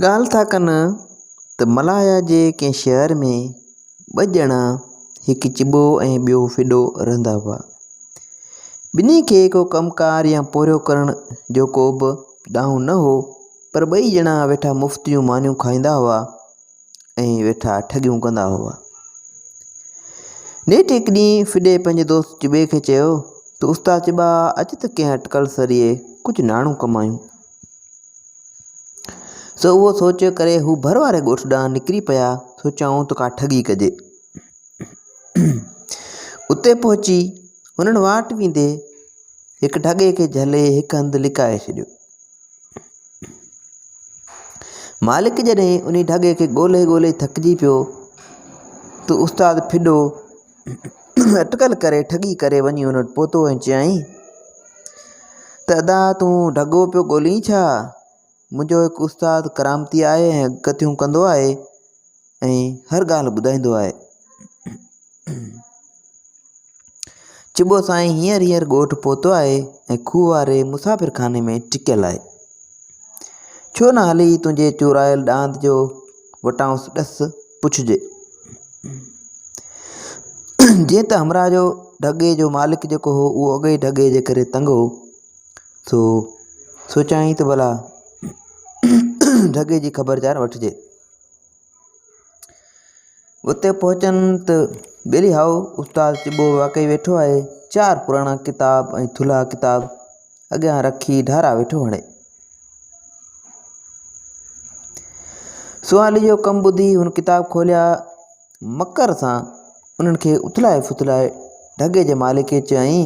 ڳالهه ٿا ڪن ته ملايا جي ڪنهن شهر ۾ ٻه ڄڻا هڪ چٻو ۽ ٻيو ڦڏو رهندا هئا. ٻنهي کي ڪو ڪم ڪار يا پورهيو ڪرڻ جو ڪو به ڏانء نه هو پر ٻئي ڄڻا ويٺا مفت جون مانيون کائيندا هئا ۽ ويٺا ٺڳيون ڪندا هئا. نيٺ هڪ ڏينهن ڦڏي پنهنجي دوست چٻي کي چيو ته استاد چٻا اچ ته ڪنهن اٽڪل ذريعي ڪجهه ناڻو ڪمايون. سو اهو سوچ ڪري هو ڀر واري ڳوٺ ڏانهن نڪري پيا، سوچيائون ته ڪا ٺڳي ڪجي. اتي پهچي هنن واٽ ويندي هڪ ڍڳي کي جهلي هڪ هنڌ لڪائي ڇڏيو. مالڪ جڏهن انهي ڍڳي کي ڳولي ڳولي ٿڪجي پيو ته استاد ڦڏو اٽڪل ڪري ٺڳي ڪري وڃي ان وٽ پهتو ۽ چيائين ته ادا تون ڍڳو پيو ڳولين ڇا؟ منهنجو هڪ استاد ڪرامتي آهي ۽ اڳڪٿيون ڪندو آهي ۽ هر ڳالهه ٻڌائيندو آهي. چٻو سائين هينئر هينئر ڳوٺ پهتو آهي ۽ کوهه واري مسافر خاني ۾ ٽڪيل آهي. ڇو نه هلي تنهنجي چورايل ڏاند جو وٽانئس ڏس پڇجي. جيئن ته همراهه جو ڍڳي جو مالڪ جيڪو هو اهو اڳي ئي ڍڳي جي ڪري تنگ هو سو سوچيائين ته ڀلا ڍڳي جي خبر چار وٺجي. اتي پهچن ته ٻيلي هائو استاد چٻو واقعي ويٺو آهي. چار پراڻا ڪتاب ۽ ٿلها ڪتاب اڳيان رکي ڍارا ويٺو هڻي. سوالي جو ڪم ٻڌي هن ڪتاب کوليا. مڪر سان انهن کي اٿلائي ڦٿلائي ڍڳي جي مالڪ کي چيائين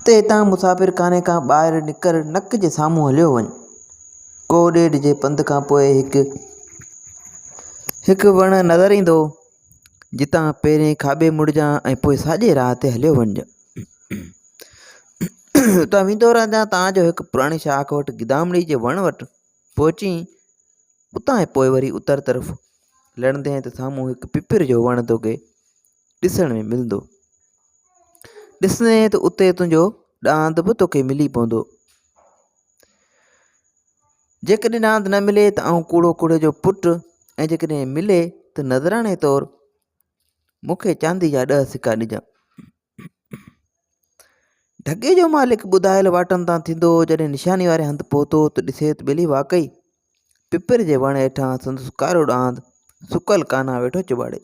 ته هتان مسافر خاني کان ٻاهر نڪر نڪ جي سامهون هليو وڃ. ڪوهه ڏيڍ جي پنڌ کان پوء هڪ هڪ وڻ نظر ايندو، جتان پهرين کاٻي مڙجان ۽ پوء ساڄي راهه تي هليو وڃجان. اتان ويندو رهجان تان جو هڪ پراڻي شاخ وٽ گدامڙي جي وڻ وٽ پهچين، اتان پوء وري اتر طرف لڙندين ته سامهون هڪ پپر جو وڻ توکي ڏسڻ ۾ ملندو. ڏسندين ته اتي تنهنجو ڏاند به توکي ملي پوندو. جيڪڏهن ڏاند نه ملي ته آئون ڪوڙو ڪوڙي جو پٽ ۽ جيڪڏهن ملي ته نذراڻي طور مون کي چاندي جا ڏهه سڪا ڏجان. ڍڳي جو مالڪ ٻڌايل واٽن تان ٿيندو جڏهن نشاني واري هنڌ پهتو ته ڏسي ته ٻيلي واقعي پپر جي وڻ هيٺان سندس ڪارو ڏاند سڪل ڪانا ويٺو چٻاڙي.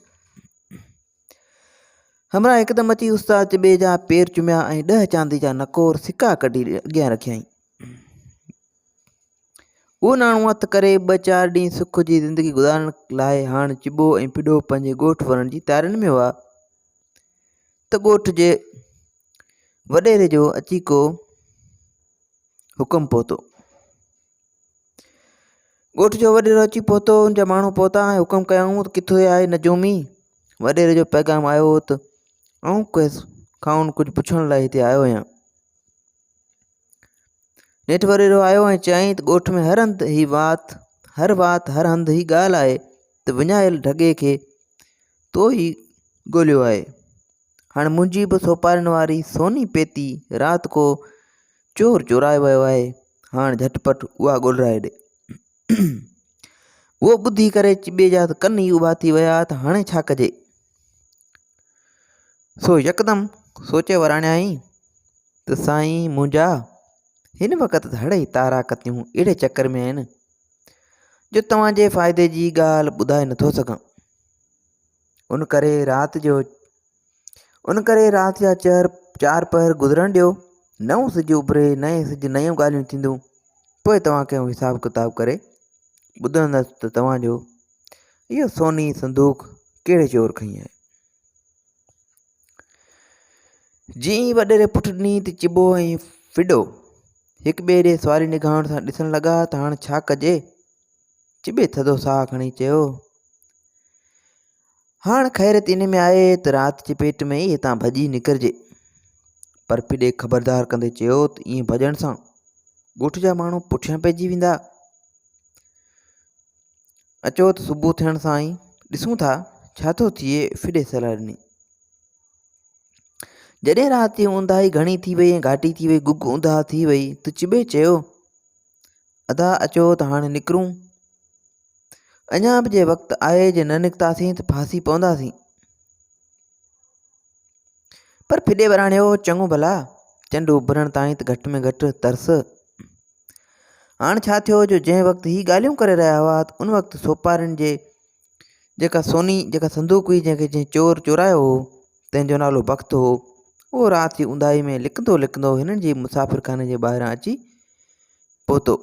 همراهه هڪدم اچي استاد چٻي جا پير چميا ۽ ڏهه چاندي جا نڪور سڪا ڪڍي اڳيان رکيائين. اهو ناڻو هٿ ڪري ٻه چار ڏينهن سک جي زندگي گذارڻ لاء هاڻ چٻو ۽ ڦڏو پنهنجي ڳوٺ ورڻ جي تيارين ۾ هئا ته ڳوٺ جي وڏيري جو اچي ڪو حڪم پهتو. ڳوٺ جو وڏيرو اچي پهتو، ان جا ماڻهو پهتا ۽ حڪم ڪيائون ته ڪٿي آهي نجومي؟ وڏيري جو پيغام آيو هو ته آئون کيس کانئن ڪجهه پڇڻ لاء هتي آيو آهيان. نيٺ وڏيرو آيو ۽ چيائين ته ڳوٺ ۾ هر هنڌ هي وات هر وات هر هنڌ هي ڳالهه آهي ته وڃايل ڍڳي کي تو ئي ڳوليو آهي. هاڻ منهنجي به سوپارين واري سوني پيتي رات ڪو چور چورائي ويو آهي، هاڻ جهٽ پٽ اها ڳولرائي ڏي. اهو ٻڌي ڪري چٻي جا ته ڪن ئي اڀا ٿي ويا ته هاڻي ڇا ڪجي؟ سو يڪدم سوچي وراڻيائين ته سائين منهنجا هن وقت ته هڙئي تارا ڪتيون اهڙي چڪر ۾ آهن جو توهان جي فائدي جي ڳالهه ٻڌائي نٿو سگهان. ان ڪري رات جو ان ڪري رات جا چهر چار پهر گذرڻ ڏيو نئون سج اڀري نئين سج نيون ڳالهيون ٿينديون پوء توهان کي آئون حساب ڪتاب ڪري ٻڌندس ته توهان جو اهو سوني صندوق ڪهڙي چور کنئي آهي جيئن ئي وڏيري پٺ ڏني ته چٻو ۽ ڦڏو هڪ ٻئي ڏي سواري نگاهن سان ڏسڻ لڳا ته هاڻ ڇا ڪجي چٻي ٿڌو ساهه کڻي چيو، هاڻ خيريت ان ۾ آهي ته رات جي پيٽ ۾ ئي هتان ڀڄي نڪرجي. پر پيڏي خبردار ڪندي چيو ته ائين ڀڄڻ سان ڳوٺ جا ماڻهو پٺيان پئجي ويندا. اچو ته صبح ٿيڻ سان ئي ڏسون ٿا ڇا ٿو ٿئي ڦڏي صلاح ڏني. جڏهن رات جي اونداهي گهڻي ٿي وئي ۽ گهاٽي ٿي وئي گگ اونداهه ٿي وئي ته چٻي چيو ادا اچو ته هاڻي نڪرون. اڃا به جي وقت آهي جي نه نڪتاسين ته ڦاسي پونداسين. پر ڦڏي وراڻيو، چڱو ڀلا، چنڊ اڀرڻ تائين ته گهٽ ۾ گهٽ ترس. هاڻ ڇا ٿيو جو جنهن وقت هي ڳالهيون ڪري رهيا هئا ته ان وقت سوپارين جي جيڪا سوني جيڪا صندوق هئي جنهن کي جنهن چور چورايو هو تنهن جو نالو بخت هو اهو رات جي اونداهي ۾ لڪندو لڪندو هنن جي مسافرخاني جي ٻاهران اچي پهتو.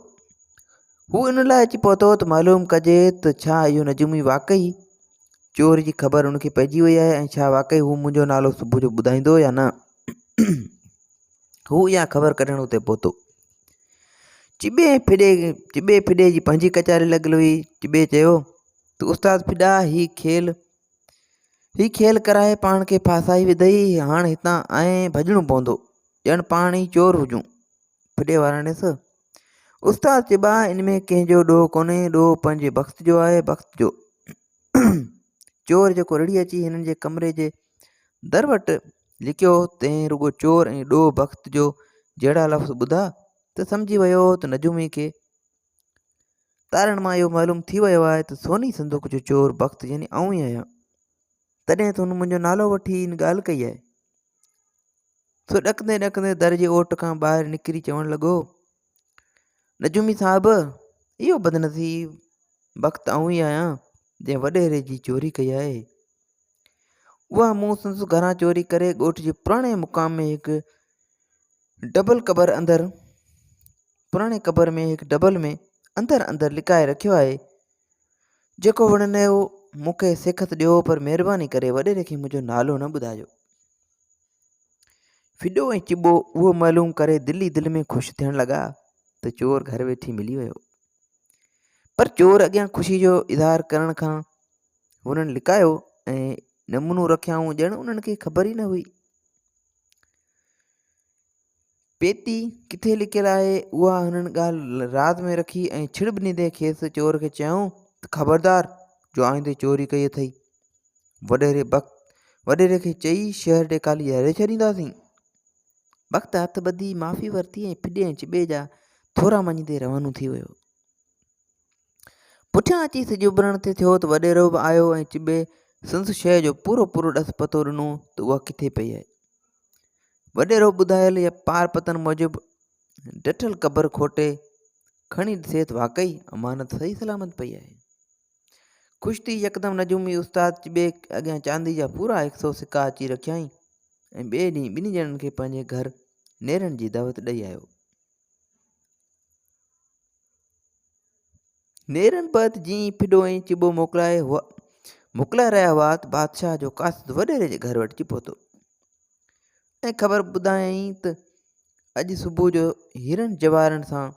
هو ان لاء اچي پهتو ته معلوم ڪجي ته ڇا اهو نجومي واقعي چور جي خبر ان کي پئجي وئي آهي ۽ ڇا واقعي هو منهنجو نالو صبح جو ٻڌائيندو يا نه. هو اها خبر ڪڍڻ اتي پهتو. چٻي ۽ ڦڏي چٻي ڦڏي جي پنهنجي ڪچهري لڳل هئي. چٻي چيو ته استاد ڦڏا هي کيل هي کيل ڪرائي پاڻ کي ڦاسائي وڌئي هاڻ هتان ائين ڀڄڻو پوندو ڄڻ پاڻ ئي چور هجون. ڦڏي وراڻيس، استاد چٻا ان ۾ ڪنهن جو ڏوهه ڪونهي، ڏوهه پنهنجي بخت جو آهي، بخت جو. چور جيڪو رڙهي اچي هنن جي ڪمري جي در وٽ لڪيو، تنهن رڳو چور ۽ ڏوهه بخت جو جهڙا لفظ ٻڌا ته سمجهي ويو ته نجومي کي تارن مان اهو معلوم ٿي ويو آهي ته سوني صندوق جو چور بخت يعني آئون ئي آهيان. تڏهن ته هن منهنجو نالو وٺي ان ڳالهه ڪئي آهي. سو ڏڪندي ڏڪندي در جي اوٽ کان ٻاهر نڪري چوڻ لڳو، نجومي صاحب، اهو بدنصيب بخت آئون ئي آهيان، جنهن وڏيري جي چوري ڪئي آهي. اها مون سندس گهران چوري ڪري ڳوٺ جي پراڻي مقام ۾ هڪ ڊبل قبر اندر پراڻي قبر ۾ هڪ ڊبل ۾ اندر اندر لڪائي رکيو آهي. جيڪو وڻنيو مون کي سيکت ڏيو پر مهرباني ڪري وڏيري کي منهنجو نالو نه ٻڌايو. ڦڏو ۽ چٻو اهو معلوم ڪري دل ئي دل ۾ خوش ٿيڻ لڳا ته چور گهر ويٺي ملي ويو. پر چور اڳيان خوشي جو اظهار ڪرڻ کان هنن لڪايو ۽ نمونو رکيائون ڄڻ انهن کي خبر ئي نه هئي. پيتي ڪٿي لڪيل آهي اها هنن ڳالهه راز ۾ رکي ۽ ڇڙٻنيدي کيس چور کي چيائون ته خبردار جو آئيندي چوري ڪئي اٿئي. وڏيري بخت وڏيري کي چئي شهر ڏيکالي ڏياري ڇڏينداسين. بخت هٿ ٻڌي معافي ورتي ۽ ڦڏي ۽ چٻي جا ٿورا مڃيندي روانو ٿي ويو. پٺيان اچي سج اڀرڻ تي ٿيو ته وڏيرو به آيو ۽ چٻي سندس شيء جو پورو پورو ڏس پتو ڏنو ته اها ڪٿي پئي آهي. وڏيرو ٻڌايل يا پار پتن موجب ڊٺل قبر کوٽي کڻي ڏسي ته واقعي امانت صحيح سلامت پئي آهي. خوش ٿي يڪدم نجومي استاد چٻي اڳيان چاندي جا پورا هڪ سئو سڪا اچي رکيائين ۽ ٻئي ڏينهن ٻنهي ڄڻن کي پنهنجي گهر نيرن جي دعوت ڏئي آيو. نيرن بعد جيئن ئي ڦڏو ۽ چٻو موڪلائي هئا موڪلائي رهيا هئا ته بادشاهه جو قاصد وڏيري جي گهر وٽ اچي پهتو ۽ خبر ٻڌايائين ته اڄ صبح جو هيرن جواهرن سان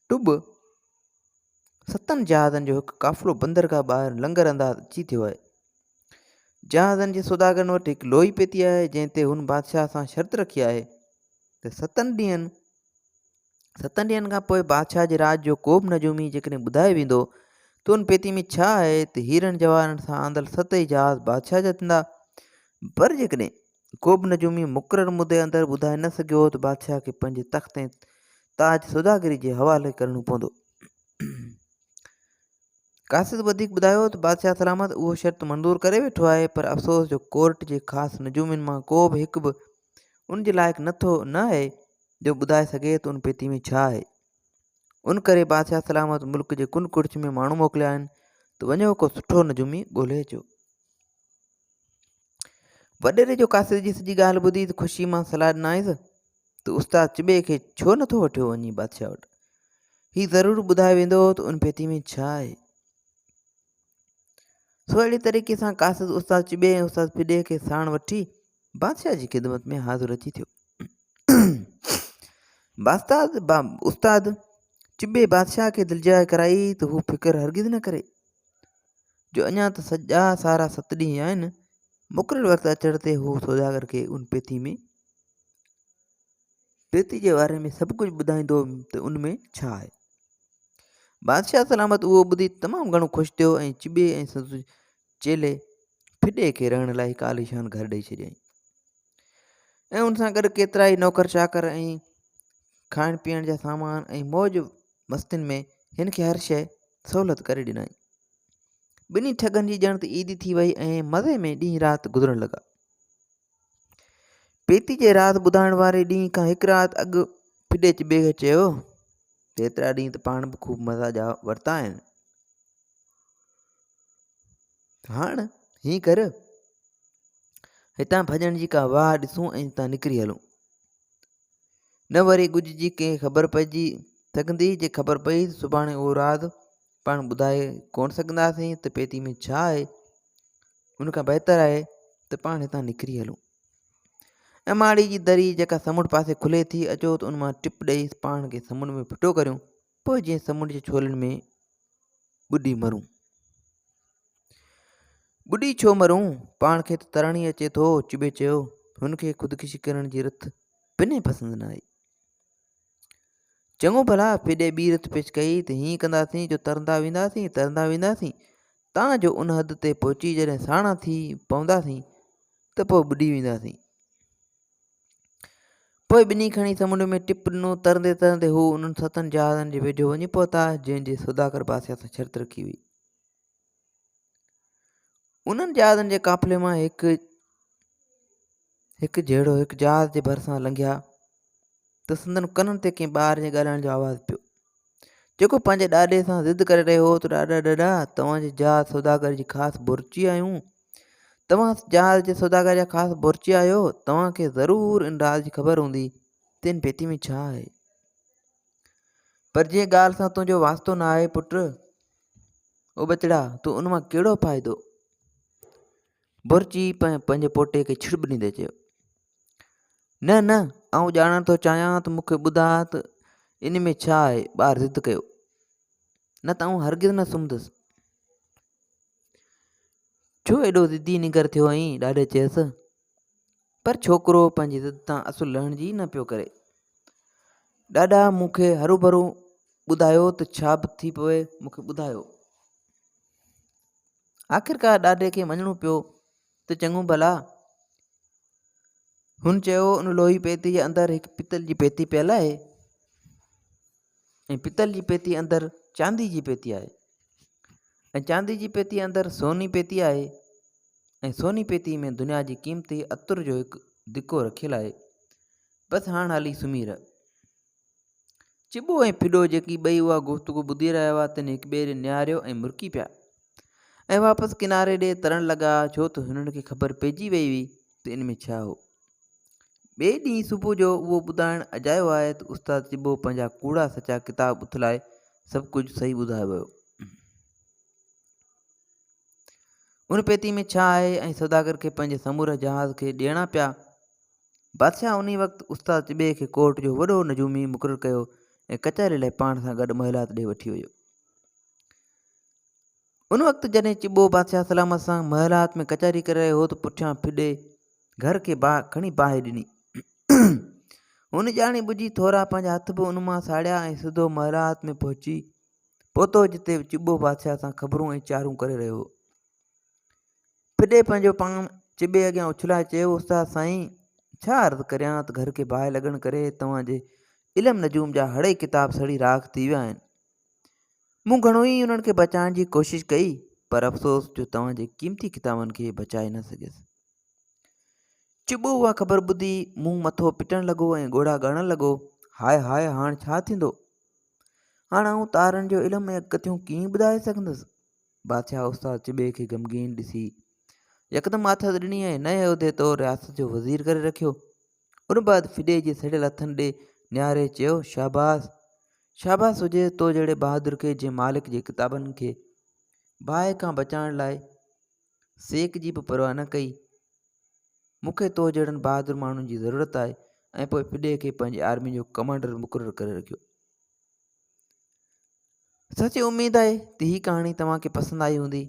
ٽٻ ستن جهازن جو هڪ قافلو بندرگاهه ٻاهر لنگر انداز اچي ٿيو آهي. جهازن جي سوداگرن وٽ هڪ لوهي پيتي آهي، جنهن تي هن بادشاهه سان شرط رکي آهي ته ستن ڏينهن ستن ڏينهن کان پوء بادشاهه جي راڄ جو ڪو به نجومي جيڪڏهن ٻڌائي ويندو ته ان پيتي ۾ ڇا آهي ته هيرن جواهرن سان آندل ست ئي جهاز بادشاهه جا ٿيندا پر جيڪڏهن ڪو به نجومي مقرر مدي اندر ٻڌائي نه سگهيو ته بادشاهه کي پنهنجي تخت ۽ تاج سوداگري جي حوالي ڪرڻو پوندو. قاصد وڌيڪ ٻڌايو ته بادشاهه سلامت اهو شرط منظور ڪري ويٺو آهي پر افسوس جو ڪورٽ جي خاص نجومين مان ڪو به هڪ به ان جي لائق نه ٿو نه آهي جو ٻڌائي سگهي ته ان پيتي ۾ ڇا آهي. ان ڪري بادشاهه سلامت ملڪ جي ڪنڊ ڪڙڇ ۾ ماڻهو موڪليا آهن ته وڃو ڪو سٺو نجومي ڳولهي اچو. وڏيري جو قاصد جي سڄي ڳالهه ٻڌي ته خوشي مان صلاح ڏنائينس ته استاد چٻي کي ڇو نٿو وٺيو وڃي بادشاهه وٽ؟ هي ضرور ٻڌائي ويندو ته ان پيتي ۾ ڇا آهي. سو اهڙي طريقي سان قاصد استاد چٻي ۽ استاد ڦڏي کي ساڻ وٺي بادشاهه جي خدمت ۾ حاضر اچي ٿيو. باستاد با استاد چٻي بادشاهه کي دلجاء ڪرائي ته هو فڪر هرگز نه ڪري. جو اڃا ته سڄا سارا ست ڏينهن آهن، مقرر وقت اچڻ تي هو سوداگر کي ان پيتي ۾ پيتي جي باري ۾ سڀ ڪجهه ٻڌائيندو ته ان ۾ ڇا آهي. بادشاهه سلامت اهو ٻڌي تمام گهڻو خوش ٿيو ۽ چٻي ۽ سندس چيلي ڦڏي کي رهڻ لاء هڪ عاليشان گهر ڏئي ڇڏيائين ۽ ان سان گڏ ڪيترائي نوڪر چاڪر ۽ کائڻ پيئڻ جا سامان ۽ موج مستين ۾ هن کي هر شيء سهولت ڪري ڏنائين. ٻنهي ٺڳن جي ڄڻ ته عيد ٿي وئي ۽ مزي ۾ ڏينهن رات گذرڻ لڳا. پيتي جي راز ٻڌائڻ واري ڏينهن کان هڪ رات اڳ ڦڏي چٻي کي چيو ته ايترا ڏينهن ته پاڻ به خوب مزا جا ورتا آهن. هاڻ هيئن ڪر هتان ڀڄڻ جي ڪا واهه ڏسون ۽ هتان نڪري هلون. نه وري ڳجهه جي ڪنهن خبر پئجي سگهندي، جي خبر پئي ته سڀاڻي اهو راز پاڻ ٻڌائي ڪونه سگهنداسين ته پيتي ۾ ڇا آهي. ان کان بهتر آهي ته پاڻ هتان نڪري هلون. ۽ ماڙي جي دري جيڪا سمنڊ پاسي کلي ٿي، اچو ته ان مان ٽپ ڏئي پاڻ کي سمنڊ ۾ ڦٽو ڪريون، پوء جيئن سمنڊ جي ڇولين ۾ ٻڏي مرون. ٻڏي ڇو مرون؟ پاڻ کي ته ترڻ ئي اچي ٿو، چٻي چيو. هن کي خودڪشي ڪرڻ جي رٿ بنهه پسند نه آئي. چڱو ڀلا، ڦڏي ٻي رٿ پيش ڪئي ته هيئن ڪنداسين جو ترندا وينداسين، ترندا وينداسين، تان جو ان حد تي پهچي جڏهن ساڻا ٿي پونداسين ته پوء ٻڏي وينداسين. پوء ٻنهي کڻي سمنڊ ۾ ٽپ ڏنو. ترندي ترندي هو انهن ستن جهازن جي ويجهو وڃي پهتا، جنهن جي سوداگر بادشاهه سان شرط رکي هئي. انهن جهازن جي قافلي مان هڪ هڪ جهڙو هڪ جهاز جي ڀرسان لنگهيا ته سندن ڪنن تي ڪنهن ٻار جي ڳالهائڻ جو آواز پيو جيڪو پنهنجي ڏاڏي سان ضد ڪري رهيو هو ته ڏاڏا ڏاڏا توهان جي جهاز سوداگر جي خاص بورچي آهيون توهان جهاز جي سوداگر جا خاص بورچي آهيو توهان کي ضرور ان راز جي خبر هوندي ته ان پيتي ۾ ڇا آهي پر جنهن ڳالهه سان تنهنجو واسطو نه آهي پٽ، او ٻچڙا، تو ان مان ڪهڙو فائدو؟ بورچي پنهنجي پوٽي کي ڇڙٻ ڏيندي چيو. نه نه، آئون ڄاڻڻ ٿو چاهيان ته مون کي ٻڌاء ته ان ۾ ڇا آهي؟ ٻار ضد ڪيو. نه ته آئون هرگز نه سمهندس. ڇو ايڏو ضدي نگر ٿيو آهين؟ ڏاڏي چيس. پر ڇوڪرو پنهنجي ضد تان اصل لهڻ جي ئي نه پيو ڪري. ڏاڏا مون کي هروڀرو ٻڌايو ته ڇا به ٿي پوي مون کي ٻڌايو. آخرڪار ڏاڏي کي مڃڻو پيو ته چڱو ڀلا. هن چيو ان لوهي پيتي جي اندر هڪ پتل جي پيتي پيل آهي ۽ پتل جي پيتي اندر چاندي جي پيتي آهي ۽ چاندي جي پيتي اندر سوني پيتي آهي ۽ سوني پيتي ۾ دنيا جي قيمتي عطر جو هڪ دڪو رکيل آهي. بس هاڻ هلي سمهي رهه. چٻو ۽ ڦڏو جيڪي ٻئي اها گفتگو ٻڌي رهيا هئا، تن هڪ ٻئي ڏي نهاريو ۽ مرڪي پيا ۽ واپس ڪناري ڏي ترڻ لڳا، ڇو ته هنن کي خبر پئجي ويئي هئي ته ان ۾ ڇا هو. ٻئي ڏينهن صبح جو اهو ٻڌائڻ اجايو آهي ته استاد چٻو پنهنجا ڪوڙا سچا ڪتاب اٿلائي سڀ ڪجهه صحيح ٻڌائي ويو. ان پيتي ۾ ڇا آهي ۽ سوداگر کي پنهنجي سموري جهاز کي ڏيڻا پيا. بادشاهه انهي وقت استاد چٻي کي ڪورٽ جو وڏو نجومي مقرر ڪيو ۽ ڪچهري لاء پاڻ سان گڏ محلات ڏي وٺي ويو. ان وقت جڏهن چٻو بادشاهه سلامت سان محلات ۾ ڪچهري ڪري رهيو هو ته پٺيان ڦڏي گهر کي باهه کڻي باهه ڏني. هن ڄاڻي ٻجهي ٿورا پنهنجا هٿ به ان مان ساڙيا ۽ سڌو محلات ۾ پهچي پهتو جتي چٻو بادشاهه سان خبرون ۽ چارون ڪري رهيو هو. ڦڏي پنهنجو پاڻ چٻي اڳيان اڇلائي چيو، استاد سائين، ڇا عرض ڪريان ته گهر کي باهه لڳڻ ڪري توهان جي علم نجوم جا هڙئي ڪتاب سڙي راک ٿي ويا آهن. مون گهڻو ئي انهن کي بچائڻ جي ڪوشش ڪئي، پر افسوس جو توهان جي قيمتي ڪتابن کي بچائي نه سگهيس. چٻو اها خبر ٻڌي منهن مٿو پٽڻ لڳو ۽ ڳوڙها ڳاڙڻ لڳو، هاء هاء هاڻ ڇا ٿيندو؟ هاڻ آئون تارن جو علم ۽ اڳڪٿيون ڪيئن ٻڌائي سگهندس؟ بادشاهه استاد چٻي کي غمگين ڏسي يڪدم آٿت ڏني ۽ نئين عهدي طور رياست جو وزير ڪري رکيو. ان بعد ڦڏي جي سڙيل هٿن ڏي نهاري چيو، شاباس! شاباس هجي تو جهڙي بهادر کي جنهن مالڪ جي ڪتابن کي باهه کان بچائڻ لاء سيڪ جي به پرواهه نه ڪئي. مون کي تو جهڙن بهادر ماڻهن جي ضرورت آهي ۽ پوء ڦڏي کي پنهنجي آرمي جو ڪمانڊر مقرر ڪري رکيو. سچي اميد آهي ته هي ڪهاڻي توهان کي پسند آئي هوندي.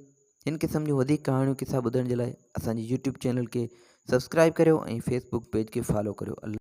هن قسم جون وڌيڪ ڪهاڻيون قصا ٻڌڻ جي لاء اسان جي يوٽيوب چينل کي سبسڪرائب ڪريو ۽ فيس بڪ پيج کي فالو ڪريو. الله.